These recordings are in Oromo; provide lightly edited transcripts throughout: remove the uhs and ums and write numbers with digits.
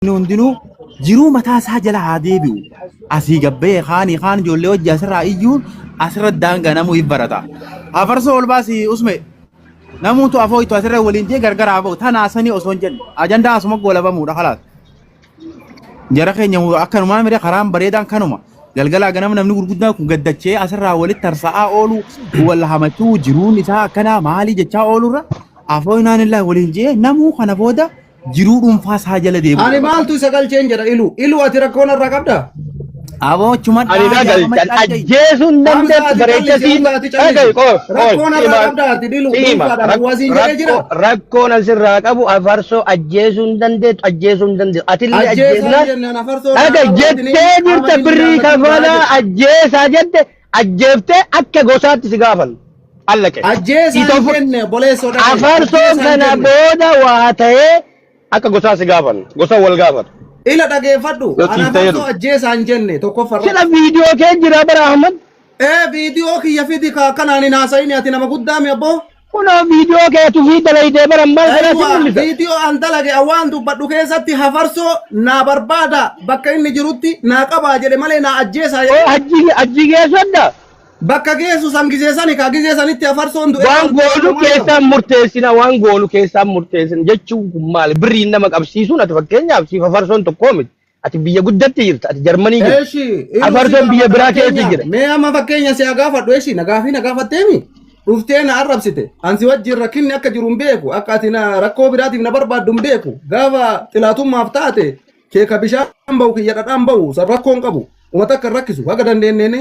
Namni hundinuu jiruu mataa isaa jala haa deebi'u. Asii gabbee kaanii kaan ijoollee hojii asirraa iyyuun asirra daangaa namuu hin barata. Hafarsoo ol baasii usme namuutu afoo ittu asirra waliin jee gargar haa ba'u. Tanaa sanii osoo hin jenne ajandaa asuma goolabamuudha kalaas. Jara keenya akkanumaa mire karaan bareedaan kanuma. Galgalaa ganama namni gurguddaan kun gaddachee asirraa walitti tarsa'aa oolu wal hamachuu jiruun isaa akkanaa maalii jechaa oolurra afoo inaan illaa waliin jee namuu kana booda jiruu dhuunfaa isaa jala deemuu Ani qaba. maaltu isa galcheen jedha ilu. Ilu ati rakkoo narraa qabda? Aboo achuma Ani dhaa na jaamama galchan calqee. ajjeesuun Hamza dandeettu ati bareecha callisi, siin Hamza ati dhaga'i callisi. qoy qoy Rakkoo narraa siima qabda ati dilu siima dhuunfaadhaan wasiin jedhee jira. rakkoo rakkoon asirraa qabu afarsoo ajjeesuun dandeettu ajjeesuun dandeettu atillee Ajjeesaa ajjeesnaan jennaan afarsoo naa dhaga qabu atini jettee qaama jirta inni birrii jaallatin biraa kafalaa jedhe. ajjeesaa jette ajjeeftee akka gosaatti si gaafan allaqe. Ajjeesaa hin Itoo jenne obboleessoo dhaga'i. afarsoon Ajjeesaa hin kana jenne. booda waa ta'ee akka gosaa si gaafan gosa wal gaafatu. Ila dhageeffadhu. Yoo Ana siif ta'ee afarsoo ajjeesaa hin jenne tokkoffarra. Sila viidiyoo kee jira bara Ahmad. Ee viidiyoo kiyya fidi ka akkanaan hin haasa'ini ati nama guddaa mi abboo? Kunoo viidiyoo keetu fi dalaydee bara maal kana si Aywa mul'isa. viidiyoo an dalage awwaan dubbadhu keessatti hafarsoo naa barbaada bakka inni jirutti naa qabaa jedhe malee naa ajjeesaa Oo jedhe. hajji hajji geessadha. Bakka geessu san gizee sani kaa gizee sanitti hafarsoon du'ee Waan waan du'e goolu maal qaba? keessaan murteessina waan goolu keessaan murteessina jechuun kun maali? Birriin nama qabsiisuun ati fakkeenyaaf siif hafarsoon tokkoo miti. Ati biyya guddatti jirta ati Jarmanii jirta. Eshi, ilu si Hafarsoon biyya gaafadha biraa keessa fakkeenya. jira. Mee amma fakkeenya si haa gaafadhu eshi na gaafii na gaafatteemi. Dhuftee na arrabsite. Ansi wajjin rakkinni akka jiru hin beeku. Akka ati na rakkoo biraatiif na barbaaddu hin beeku. Gaafa xilaatummaaf taate keeka bishaan bahu kiyya dhadhaan bahu san rakkoo hin qabu. Uummata akka hin rakkisu haga dandeenyeen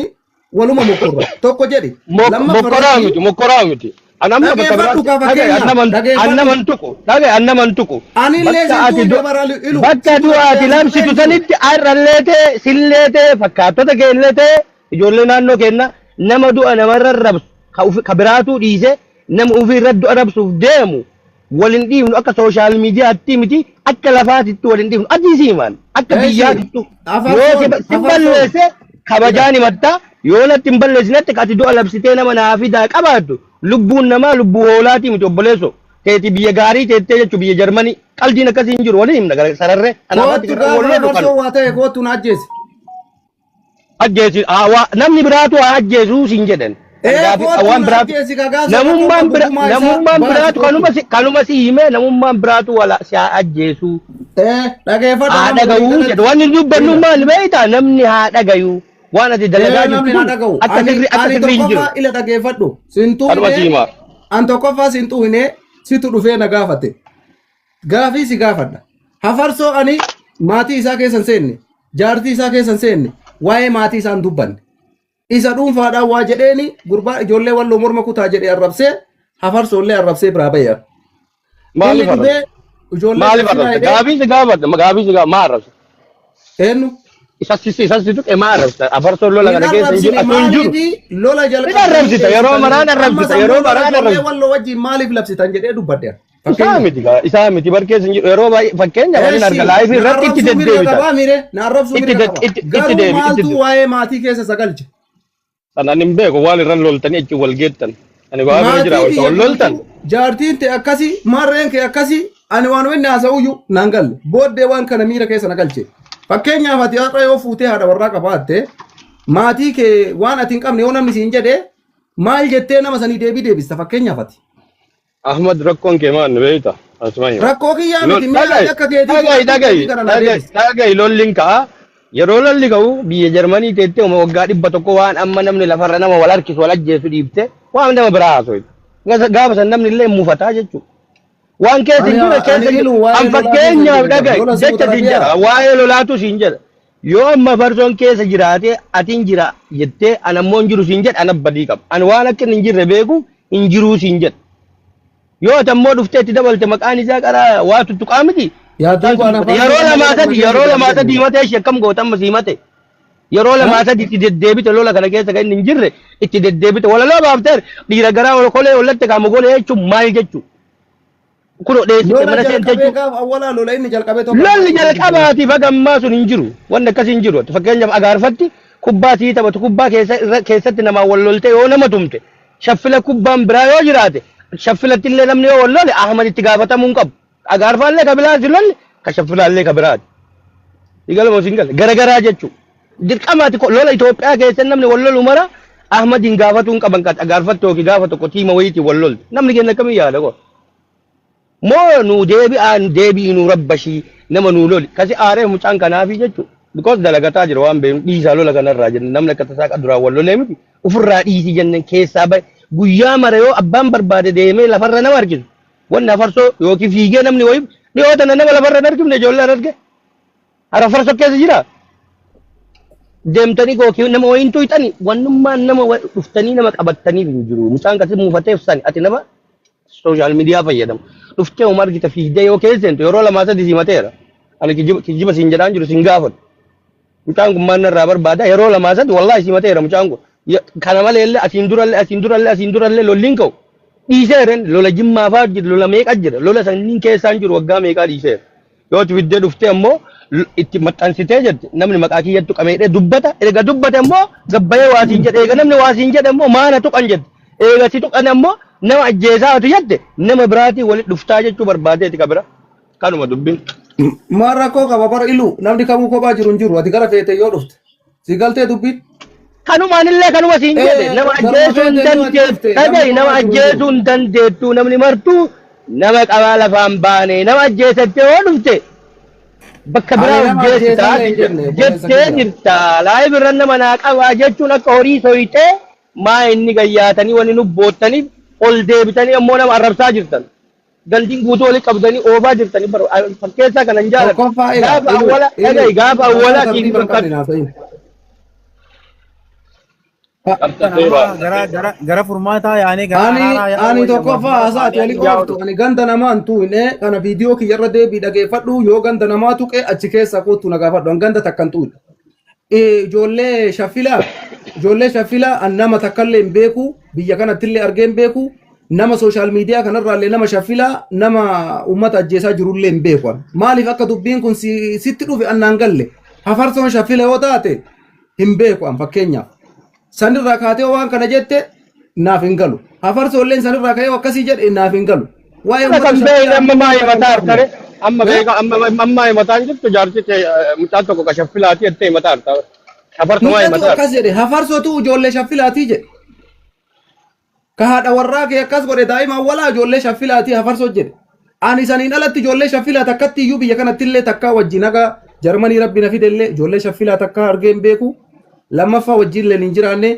waluma mokkorra. Tokko jedhi. Lammaffaa Mokkoraa irratti miti mokkoraa miti. An amma bakka dhageeffadhu biraatti kaa dhagaye fakkeenyaaf annaman dhageeffadhu. annaman tuqu dhagaye annaman tuqu. Anillee Bakka sin ati tuqne du bara ilu. bakka Situ du'a ati dhaqee as labsitu tuqee jiru. sanitti har'allee ta'e sillee ta'e fakkaattota keellee ta'e ijoollee naannoo keenna nama du'a namarra rabsu ka ufi- ka biraatuu dhiise nama ofii irra du'a rabsuuf deemu wal hin dhiifnu akka sooshaal miidiyaatti miti akka lafaatitti wal hin dhiifnu adii siimaan akka Eshi biyyaatittu yoo si afarsoon si afarsoon balleesse kabajaan ila himatta yoo natti hin balleessinetti ati du'a labsitee nama naa fidaa qabaattu lubbuun namaa lubbuu hoolaatii miti obboleesso teeti biyya gaarii teettee jechuun biyya Jarmanii qaldiin akkasii hin jiru waliin himna gara sararree kanaaf ati Koottu garra wal gaafa lollu afarsoo kanu waa ta'e koottu na ajjeesi. Ajjeesi haa waa namni biraatu haa ajjeesuu siin jedhan. Kan Ee gaafi koottu waan na biraatu ajjeesi ka gaasa rakkoo namummaan qabu bira gumaa isaa namummaan baasi biraatu koottu. kanuma si kanuma si himee namummaan biraatu wala si haa ajjeesuu Ee dhageeffadhu haa nama walii dhagayuu jedhu galatti. waan inni dubbannu Ila. maal beektaa namni haa dhagayuu waan ati dalagaa Ee jirtu namni haa kun dhaga'u. akka Ani sirri akka ani sirri hin jiru. tokkoffaa ila dhageeffadhu. Sin Kanuma si tuqne himaa. an tokkoffaa sin tuqne situ dhufee na gaafate. Gaafii si gaafadha. Hafarsoo ani maatii isaa keessa hin seenne, jaartii isaa keessa hin seenne, waa'ee maatii isaa hin dubbanne. Isa dhuunfaadhaan waa jedheeni gurbaa ijoollee walloo morma kutaa jedhee arrabsee hafarsoollee arrabsee biraa ba'e. Inni Maaliif dhufee arrabsa? ijoollee Maaliif gashinaa arrabsa? hidhee Gaafii si gaafadha. Gaafii si gaafadha. Maa arrabsa? eenyu? Isa si isa si tuqe maa arrabsa? Afarsoo lola Hin kana keessa hin jiru. arrabsine Asuu hin jiru. maaliifi lola Hin jalqabdanii arrabsita. Yeroo dheessitanii maraan amma arrabsita. san Yeroo booda maraan ijoollee arrabsita. walloo wajjin maaliif labsitan jedhee dubbadhe. Isaa Fakkeenyaaf. miti gaa isaa miti barkeessa hin jiru. Yeroo baay'ee fakkeenyaaf ani arga Eshi laayifii na irratti itti arrabsuu mirga deddeebita. qabaa mire na arrabsuu Itti mirga ded- qaba. itti itti Garuu deebi itti maaltu deebi. waa'ee maatii keessa sagalche? San ani hin beeku waan irra loltanii achi wal geettan. Ani waa bira jira Maatii wayita kiyya wal loltan. guutuu jaartiin ta'e akkasii maarreen kee akkasii ani waan inni haasa'uyyuu naan galle booddee waan kana miira keessa na galche. Fakkeenyaaf ati har'a yoo fuutee haadha warraa qabaatte maatii kee waan ati hin qabne yoo namni siin jedhe maal jettee nama sanii deebii deebista fakkeenyaaf ati. Ahmad rakkoon kee maal beekta? Asuma hima. Rakkoo kiyyaa Lol miti mi'a ati dhaga'i akka keetii dhaga'i fudhadhu dhaga'i deebii kana naa dhaga'i deebisi. dhaga'i lolli hin ka'a. Yeroo lolli ka'u biyya Jarmanii teettee uma waggaa 100 waan amma namni lafarra nama wal harkisu wal ajjeesu dhiifte waan nama biraa haasoyta. Gaafa san namni illee mufataa jechuudha. Waan keessa hin Ani jirre ani keessa jiru. ilu waa'ee An lolaa keessa hin fakkeenyaaf jirre bara. dhaga'i Lola jecha Saudi siin Arabiyaa. jedha waa'ee lolaatu siin jedha. Yoo amma farsoon keessa jiraate atiin jira jettee an ammoo hin jiru siin jedha ana badii qaba. Ani waan akka inni hin jirre beeku hin jiruu siin jedha. Yoo ati ammoo dhuftee itti dabalte maqaan isaa qaraa waa tuttuqaa miti. Yaa duuba ana Yeroo farsoo lamaa lola kana sadi keessa yeroo jira lamaa hin sadi jenne. himatee ishee akkam goota amma si himate. Yeroo Ha? lamaa sadi itti deddeebite lola kana keessa kan inni hin jirre itti deddeebite walaloo baafteer dhiira garaa ol kolee ollatte kaama golee jechuun maal jechuu kunoo dheessite Lola mana seente jalqabee jechuun gaafa awwalaa lola inni jalqabee tokko lolli ammaa keessa hin jiru. jalqabaatiif haga ammaa sun hin jiru wanni akkasii hin jiru fakkeenyaaf agaarfatti kubbaa sii taphatu kubbaa keessa irra keessatti namaa wal loltee yoo nama tumte shaffila kubbaan biraa yoo jiraate shaffilatti illee namni yoo wal lole Ahmad itti gaafatamuu hin qabu agaarfaallee ka biraa si lolli ka shaffilaallee ka biraati. Igala moo sin galle garagaraa jechuudha. Dirqamaati lola Itoophiyaa keessa namni wal lolu mara Ahmadiin gaafatuu hin qaban kan agaarfatte yookiin gaafa tokko tiima wayiitiin wal loltu. Namni keenya akkamii yaada koo? Moo nu deebi'aa deebi'i nu rabbashii nama nu loli. Kasi aaree mucaan kanaafi jechuudha. Because dalagataa jira waan beeknu dhiisaa lola kanarraa jenne namni akka tasaa duraan wal lolee miti. Ofirraa dhiisi jenne keessaa bahe guyyaa mara yoo abbaan barbaade deemee lafarra nama harkisu. Wanni hafarsoo yookiin fiigee namni wayii dhiyoo tana nama lafarra hin harkifne ijoollee arge. Hara farsoo keessa jira. Deemtanii yookiin nama wayiin tuyxani wannummaan nama dhuftanii nama qabattaniif hin jiru. Mucaan kasi muufateef sani ati nama social media fayyadamu. Dhuftee uma argita fiigdee yoo keessa seentu yeroo lamaa sadi simateera. Ani kijiba siin jedhaan jiru siin gaafatu. Mucaan kun maal narraa barbaada yeroo lamaa sadi wallaahi simateera mucaan kun. Kana malee illee asiin durallee asiin durallee asiin durallee lolliin ka'u. Dhiiseera lola jimmaa fa'aa jira lola meeqa jira lola sanniin keessaan jiru waggaa meeqaa dhiiseera. Yoo itti fiddee dhuftee ammoo itti maxxansitee jette namni maqaa kiyyattu qameedhee dubbata erga dubbate ammoo gabbayee waa siin jedhe eega namni waa siin jedhe ammoo maana tuqan jette eega si tuqan ammoo nama ajjeesaa ati jette nama biraatii walitti dhuftaa jechuu barbaadeeti ka bira kanuma dubbiin. Maal rakkoo qaba bara ilu namni kamuu kophaa jiru hin jiru ati gara feete yoo dhufte si galtee dubbiin. Kanumaan illee kanuma siin jedhe nama Garuma ajjeesuu hin feete yoo ati dandeettu dhufte namni dhagahi nama kophaa jiru hin jiru. ajjeesuu hin dandeettu namni martuu nama qabaa lafaan baane nama ajjeesattee yoo dhufte bakka Ani biraa of nama geessitaa ajjeesallee hin jenne obboleessa jettee kiyya. jirta laayif irra nama naa qabaa jechuun akka horii soyxee maa inni gayyaatanii wani nu boottaniif ol deebitanii ammoo nama arrabsaa jirtan. Gandiin guutuu walitti qabdanii oofaa jirtanii bara fakkeessaa kana hin jaaladhu. Tokkoffaa ila Gaafa ilu awwala ilu dhagahi gaafa haasaa awwala siif tartiiba hin qabne fakkatu. naaf ta'in. Kana amma gara gara gara furmaataa yaanee gara Ani araaraa yaa'uu ani wayya tokkoffaa furmaata haasaa ati yaanee oli yaa'uu ooftu ani ganda namaa hin tuqne kana viidiyoo kiyyarra deebii dhageeffadhu yoo ganda namaa tuqe achi keessa kottu na gaafadhu an ganda takka hin tuqne. Ijoollee shaffilaa ijoollee shaffilaa an nama takkallee hin beeku biyya kanattillee argee hin beeku nama social media kanarraallee nama shaffilaa nama uummata ajjeesaa jirullee hin beeku an. Maaliif akka dubbiin kun sitti dhufe an naan galle hafarsoon shaffila yoo taate hin beeku an fakkeenyaaf. Sanirraa kaatee waan kana jette naaf hin galu. Hafarsoolleen sanirraa ka'ee akkasii jedhe naaf hin galu. Waa'ee Kana uummata kan beekne shaffilaa amma maa takka hin himataa qabnu. hartare amma Eh? beeka amma amma himataa hin jirtu jaarsi kee mucaan tokko ka shaffilaati jettee himataa harta. Hafarsu maa Mucatu himataa harta. akkas jedhe hafarsootu ijoollee shaffilaatii jedhe. Ka haadha warraa kee akkas godhe daa'ima awwalaa ijoollee shaffilaatii hafarsoo jedhe. Ani saniin alatti ijoollee shaffilaa takkatti iyyuu biyya kanatti illee takkaa wajjin haga Jarmanii rabbi na fide illee ijoollee shaffilaa takkaa argee hin beeku. Lammaffaa wajjin illee hin jiraanne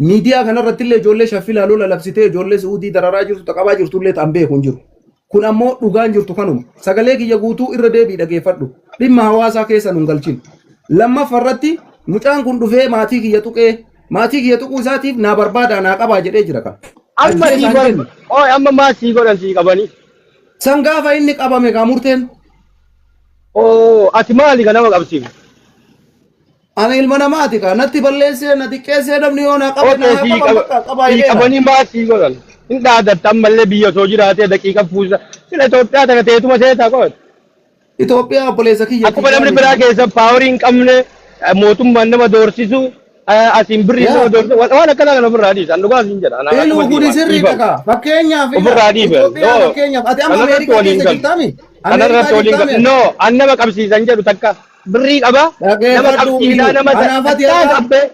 miidiyaa kanarratti illee ijoollee shaffilaa lola labsitee ijoollee Su'uudii dararaa jirtu taqabaa jirtu illee ta'an beeku hin jiru. Kun ammoo dhugaan jirtu kanuma. Sagalee kiyya guutuu irra deebii dhageeffadhu. Dhimma hawaasaa keessa nun galchin. Lammaffaa irratti mucaan kun dhufee maatii kiyya tuqee maatii kiyya tuquu isaatiif naa barbaadaa naa qabaa jedhee jira kan. Amma sii Ajjeesaan godhan jenne. ooy amma maa sii godhan sii qabanii. San gaafa inni qabame kaa murteen. Oo ati maali ka nama qabsiiftu? Ani ilma namaati kaa natti balleessee na xiqqeessee namni yoo naa qabe Okay naa haa sii qaban qaba bakka qabaa sii jedheera. qabanii maa sii godhan? Hin dhaadatta ammallee biyya osoo jiraatee daqiiqa fuusa. Sila Itoophiyaa tana teetuma seetaa qo'atu. Itoophiyaa obboleessa kiyya Akkuma kiyyaa namni miti. biraa keessa paaworii hin qabne mootummaan nama doorsisu asiin birrii nama Yaa. doorsisu waan akkanaa kana ofirraa dhiisa. An dhugaa siin jedha. Anaa Iluu akkuma kuni siima sirriidha dhiifama. kaa. Fakkeenyaaf ila Ofirraa dhiibe. Itoophiyaa No. fakkeenyaaf ati amma Kanarratti Ameerikaa waliin keessa galu. jirtaami? Ameerikaa Kanarratti waliin galu. jirtaami ati? No, an nama qabsiisan jedhu takka birrii qaba. Nama Dhageeffadhu qabsiisaa ilu. nama Anaaf ati takkaa har'a qabbee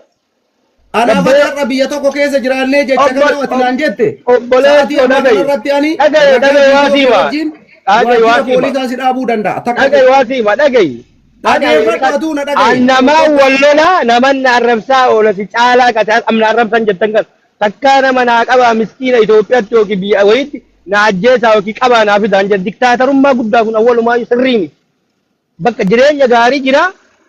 anaaf ati gabbee har'a biyya tokko keessa jiraannee jecha obbo kana ati naan jette. Sa'aatii obboleessoo ammaa dhagayi. kanarratti ani Dhagayi ragaa dhagayi waa viidiyoo kee siima. wajjin Dhagayi waa waajjira siima. poolisaa si dhaabuu danda'a. Takka Dhagayi jedhe. waa siima dhagayi. Ani Dhageeffadhu Ameerikaa atuu na dhagayi. an namaa wal lola naman na arrabsaa oola si caalaa qate amna arrabsan jettan kan takkaa nama naa qabaa miskiina Itoophiyaatti yookiin biyya wayiitti na ajjeesaa yookiin qabaa naa fidaan jedhan diktaatarummaa guddaa kun awwalumaayyuu sirrii miti. Bakka jireenya gaarii jira.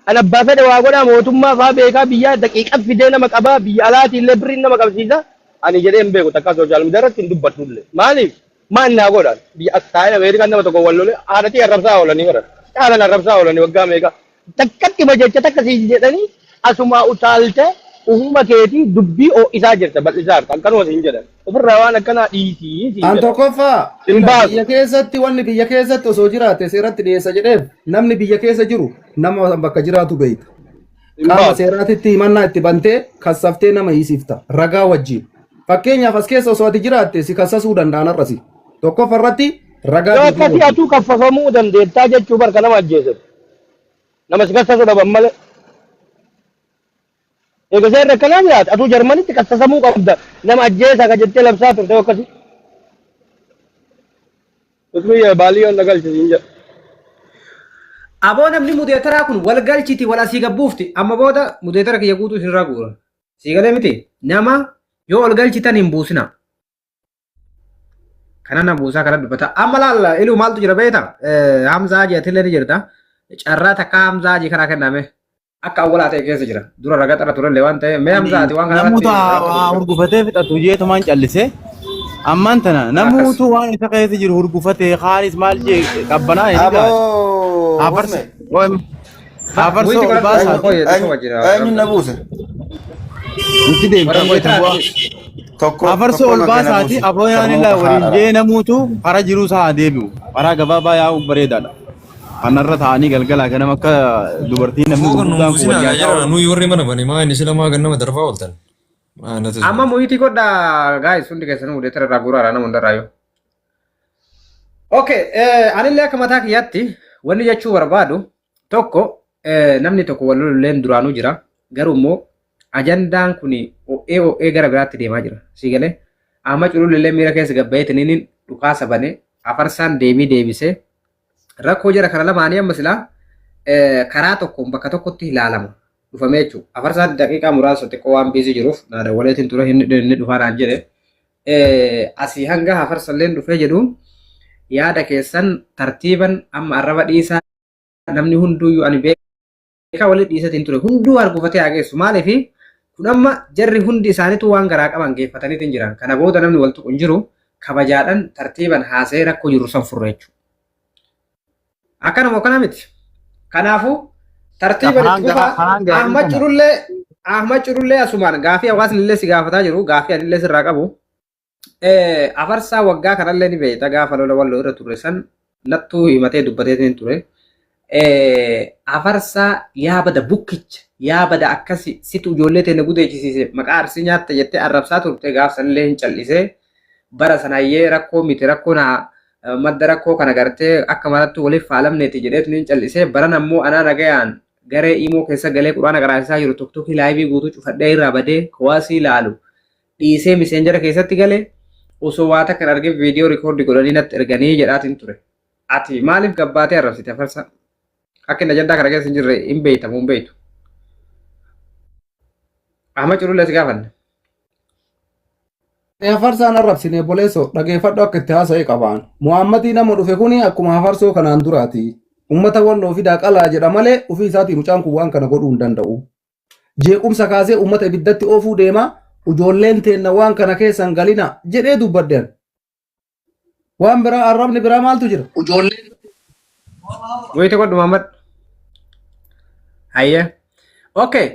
An abbaa fedhe waa godhaa mootummaa faa beekaa biyyaa daqiiqa fidee nama qabaa biyya alaatii illee birriin nama qabsiisa. Ani jedhee hin beeku takkaa social media irratti hin dubbadhu illee. Maaliif? Maal naa godhan? Biyya as taa'ee Ameerikaan nama tokko wal lolee haadhatii arrabsaa oolanii bara. Caalan arrabsaa oolanii waggaa meeqa. Takkatti jecha takka sii jedhanii asumaa utaalte ufuma keetii dubbii ho'isaa jirta bal'isaa jirta. Akkanuma siin jedhan. Ofirraa waan akkanaa dhiisii siin An jedhan. tokkoffaa Hin ila baasu. biyya keessatti wanni biyya keessatti osoo jiraate seeratti dhiyeessa jedheef namni biyya keessa jiru nama bakka jiraatu beeyta. Hin Qaama baasu. seeraatitti himannaa itti bantee kassaftee nama hiisifta ragaa wajjin. Fakkeenyaaf as keessa osoo ati jiraatte si kassasuu danda'an har'asi. Tokkoffaa irratti ragaa Yoo guutuu akkasii wajjin. atuu kaffafamuu dandeettaa jechuu barka nama ajjeesetu. Nama si kassasu dhaban malee. Eega seerri akkanaa jiraate atuu Jarmanitti kassasamuu qabda. Nama ajjeesaa ka jettee labsaa turte akkasii. Usmiyya baaliyyoon na galchi siin jedha. Aboo namni mudeetaraa kun wal galchiti wal asii gabbuufti amma booda mudeetara kiyya guutuu isinirraa guura. Sii galee miti nama yoo ol galchitan hin buusina. Kana na buusaa kana dubbata. Amma laal iluu maaltu jira beekta? Hamzaa Hajii atillee ni jirta. Carraa takka Hamzaa Hajii kanaa kenname. Akka awwalaa ta'e keessa jira. Dura raga xara turellee waan ta'eef mee Hamzaa ati waan kana Namoota irratti waa hurgufatee fixatu jeetumaan callisee ammaan tana namuutu waan isa keessa jiru hurgufatee kaanis maal jee qabbanaa inni gaadha. Aboo Hafarsa Usme hafarsa Wiiti ol godhadhu baasaati. qoyee tokko jira. eenyu na buuse? Itti deemtee Warra qoyta bu'aa. Tokko Hafarsa tokko ol na kenna baasaati buuse. abooyaan Sarmuu illaa waliin haadha. jee namuutu karaa jiruu isaa haa deebi'u. Karaa gabaabaa yaa'u bareedaadha. Kanarra taa'anii galgalaa ganama akka dubartii namni Moo kan nuun gurguddaan kun buusinaa wal gaa nyaataa jara oolu. nuyi warri mana bane maa inni sila maa gannama darbaa ooltan. Maa natti Amma tola. muyitii godhaa gaayis hundi keessanuu mudeetara irraa guuraadha nama hundarraa yoo. Okay, anillee akka mataa kiyyaatti wanni jechuu barbaadu tokko namni tokko wal lolulleen duraanuu jira. Garuu immoo ajandaan kun o'ee o'ee gara biraatti deemaa jira. Sii galee amma culullee miira keessa gabbayeetiin dhukaasa bane afarsaan deebii deebisee rakkoo jara kana lamaanii amma silaa karaa tokkoon bakka tokkotti ilaalama dhufamee jechuudha. Afarsaan daqiiqaa muraasa xiqqoo waan biizii jiruuf naa dawwaleetiin ture inni dhufaa naan jedhe. Asii hanga afarsalleen dhufee jedhu yaada keessan tartiiban amma arraba dhiisaa namni hunduuyyuu ani beekaa walitti dhiisatiin ture hunduu argufatee haa geessu maaliif kun amma jarri hundi isaaniitu waan garaa qaban geeffataniitiin jiran kana booda namni wal tuqu hin jiru kabajaadhaan tartiiban haasa'ee rakkoo jiru san furre jechuudha. Akkanuma akkana miti. Kanaafuu tartiiban Karaan itti fufaa karaan gaarii Ahmad kana. Culullee Ahmad Culullee asumaan gaafii hawaasni illee si gaafataa jiru gaafii ani illee sirraa qabu. Afarsaa waggaa kanallee ni beekta gaafa lola walloo irra turre san nattuu himatee dubbateetiin ture. Afarsaa yaa bada bukkicha yaa bada akkasi situ ijoollee teenya gudeechisiise maqaa arsii nyaatta jettee arrabsaa turte gaaf sanillee hin callisee bara sanayyee rakkoo miti rakkoo na madda rakkoo kana gartee akka marattu waliif faalamneeti jedheetu hin callisee baran ammoo anaa nagayaan garee imoo keessa galee quraana qaraasisaa jiru tokkokkii laayivii guutuu cufadhee irraa badee kowaasii ilaalu dhiisee miseenjara keessatti galee osoo waa takka hin argin viidiyoo rikoordi godhanii natti erganii jedhaatiin ture. Ati maaliif gabbaatee arrabsite afarsa? Akka inni ajandaa kana keessa hin jirre hin beektamu hin beektu. Ahmad Culullee si gaafanne. Hafarsaan arrabsine obboleessoo dhageeffadhu akka itti haasa'e qabaan. Muhaammadii nama dhufe kuni akkuma hafarsoo kanaan duraati. Uummata walloo fidaa qalaa jedha malee ofii isaatii mucaan kun waan kana godhuu hin danda'u. Jeequmsa kaasee uummata ibiddatti oofuu deema. Ijoolleen teenna waan kana keessa hin galina jedhee dubbadde. Waan biraa arrabni biraa maaltu jira? Wayita godhu Muhammad. Hayyee. Okay.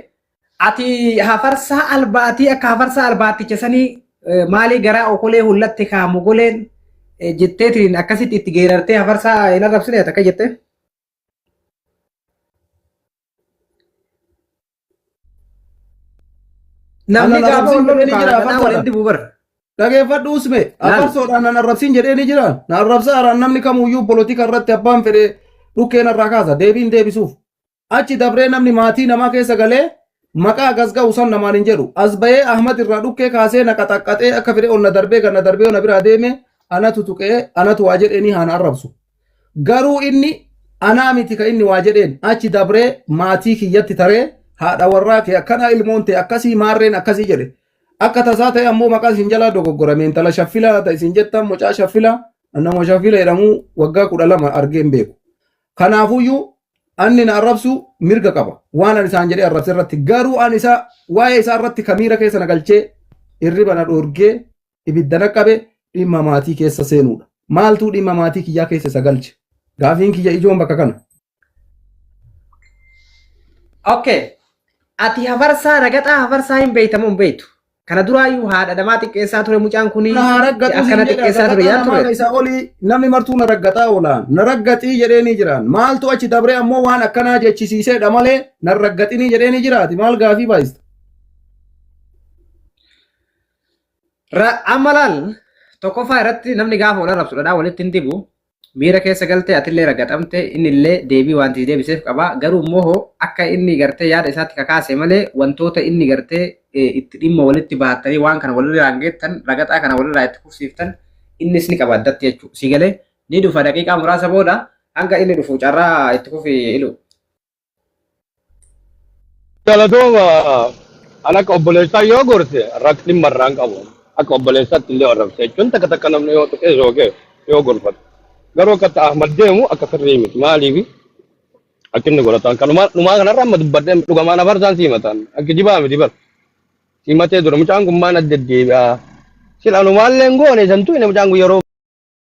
Ati hafarsaa albaatii akka hafarsaa albaatticha sanii maalii garaa okolee hullatti kaamu goleen jetteetiin akkasitti itti geerartee hafarsaa hin arrabsine akka jettee? Namni Ana gaafa arrabsin wal lolu jedhee ni jira kaana walitti afarsaadhaan. bu'u bara. Dhageeffadhu usme Laal. afarsoodhaan nan arrabsin jedhee ni jira. Na arrabsa araan namni kamuyyuu polotika irratti abbaan fedhe dhukkeen irraa kaasa deebiin deebisuuf. Achi dabree namni maatii namaa keessa galee maqaa gas ga'u san namaan hin jedhu. As bahee Ahmad irraa dhukkee kaasee na qaxaqqaxee akka fedhe ol na darbee gad na darbee na biraa deeme anatu tuqee anatu waa jedheenii haa na arrabsu. Garuu inni anaa miti ka inni waa jedheen achi dabree maatii kiyyatti taree haadha warraa kee akkanaa ilmoon tee akkasii maarreen akkasii jedhe. Akka tasaa ta'e ammoo maqaa isin jalaa dogoggorame intala shaffilaa ta isin jettan mucaa shaffilaa nama shaffila jedhamu waggaa 12 argee hin beeku. Kanaafuyyuu anni na arrabsu mirga qaba waan ani isaan jedhee arrabse irratti garuu ani isa waa'ee isaa irratti kamiira keessa na galchee hirriba na dhoorgee ibidda na qabe dhimma maatii keessa seenuudha. Maaltuu dhimma maatii kiyyaa keessa isa galche? Gaafiin kiyya ijoon bakka kana. Okay. Ati hafarsaa ragaxaa hafarsaa hin beektamu hin beektu. Kana duraayyuu haadha namaa xiqqeessaa ture mucaan kuni Na raggaxuu akkana siin jedha xiqqeessaa ture ragaxaa yaa namaa ture. isaa olii namni martuu na raggaxaa oolaan na raggaxii jedhee ni jiraan maaltu achi dabree ammoo waan akkanaa jechisiiseedha malee na raggaxinii jedhee ni jiraati maal gaafii baay'ista. Amma laal tokkoffaa irratti namni gaafa wal arrabsu dhadhaa walitti hin dibu. Miira keessa galte, atillee ragaxamte, innillee deebii wanti deebiseef qaba. Garuu immoo hoo akka inni gartee yaada isaatti kakaase malee, wantoota inni gartee itti dhimma walitti bahattanii waan kana walirraa geettan, ragaxaa kana walirraa itti kufsiiftan, innis ni qaba addatti jechuudha. Si galee ni dhufa daqiiqaa muraasa booda. Hanga inni dhufu carraa itti kufi ilu. Galatooma. An akka obboleessaa yoo gorse dhimma irraa hin qabu. Akka obboleessaatti illee arrabse jechuun takka takka namni yoo tuqee sookee yoo gorfatu. Garuu akka itti Ahmad deemu akka sirrii miti. Maaliif akka inni godhatan kanumaa dhumaa kanarra amma dubbadhee dhugamaan afarsaan siimatan akka jibaa miti bar. Simatee dura mucaan kun maan adda deebi'a. Sila anumaallee hin goone santuu inni mucaan kun yeroo